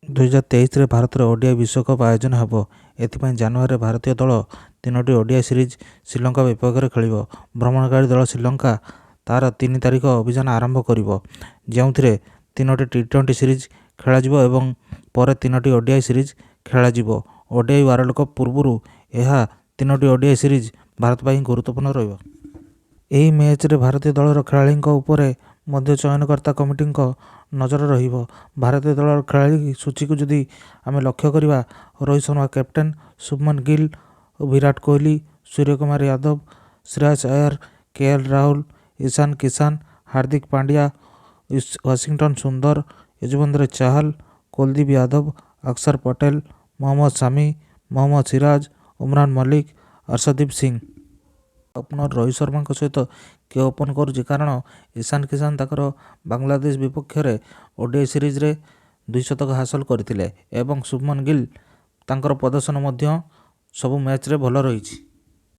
2023ରେ ଭାରତରେ ଓଡିଆଇ ବିଶ୍ୱକପ୍ ଆୟୋଜନ ହେବ। ଏଥିପାଇଁ ଜାନୁଆରୀରେ ଭାରତୀୟ ଦଳ ତିନୋଟି ଓଡିଆଇ ସିରିଜ୍ ଶ୍ରୀଲଙ୍କା ବିପକ୍ଷରେ ଖେଳିବ। ଭ୍ରମଣକାରୀ ଦଳ ଶ୍ରୀଲଙ୍କା ତାର 3 ତାରିଖ ଅଭିଯାନ ଆରମ୍ଭ କରିବ, ଯେଉଁଥିରେ ତିନୋଟି ଟି-ଟ୍ୱେଣ୍ଟି ସିରିଜ୍ ଖେଳାଯିବ ଏବଂ ପରେ ତିନୋଟି ଓଡିଆଇ ସିରିଜ୍ ଖେଳାଯିବ। ଓଡିଆଇ ୱାର୍ଲ୍ଡ କପ୍ ପୂର୍ବରୁ ଏହା ତିନୋଟି ଓଡିଆଇ ସିରିଜ୍ ଭାରତ ପାଇଁ ଗୁରୁତ୍ୱପୂର୍ଣ୍ଣ ରହିବ। ଏହି ମ୍ୟାଚରେ ଭାରତୀୟ ଦଳର ଖେଳାଳିଙ୍କ ଉପରେ ମଧ୍ୟ ଚୟନକର୍ତ୍ତା କମିଟିଙ୍କ ନଜର ରହିବ। ଭାରତୀୟ ଦଳର ଖେଳାଳି ସୂଚୀକୁ ଯଦି ଆମେ ଲକ୍ଷ୍ୟ କରିବା ରୋହିତ ଶର୍ମା କ୍ୟାପ୍ଟେନ, ଶୁଭମନ ଗିଲ, ବିରାଟ କୋହଲି, ସୂର୍ଯ୍ୟକୁମାର ୟାଦବ, ଶ୍ରେୟସ ଆୟର, କେଏଲ ରାହୁଲ, ଇଶାନ କିଶାନ, ହାର୍ଦ୍ଦିକ ପାଣ୍ଡ୍ୟା, ୱାଶିଂଟନ ସୁନ୍ଦର, ୟୁଜବେନ୍ଦ୍ର ଚାହଲ, କୁଲଦୀପ ୟାଦବ, ଅକ୍ଷର ପଟେଲ, ମହମ୍ମଦ ଶାମି, ମହମ୍ମଦ ସିରାଜ, ଉମରାନ ମଲିକ, ଅର୍ଶଦୀପ ସିଂ। ଓପନର ରୋହିତ ଶର୍ମାଙ୍କ ସହିତ କିଏ ଓପନ କରୁଛି, କାରଣ ଇଶାନ କିଶାନ ତାଙ୍କର ବାଂଲାଦେଶ ବିପକ୍ଷରେ ଓଡିଆଇ ସିରିଜରେ ଦ୍ୱିଶତକ ହାସଲ କରିଥିଲେ ଏବଂ ଶୁଭମନ ଗିଲ୍ ତାଙ୍କର ପ୍ରଦର୍ଶନ ମଧ୍ୟ ସବୁ ମ୍ୟାଚରେ ଭଲ ରହିଛି।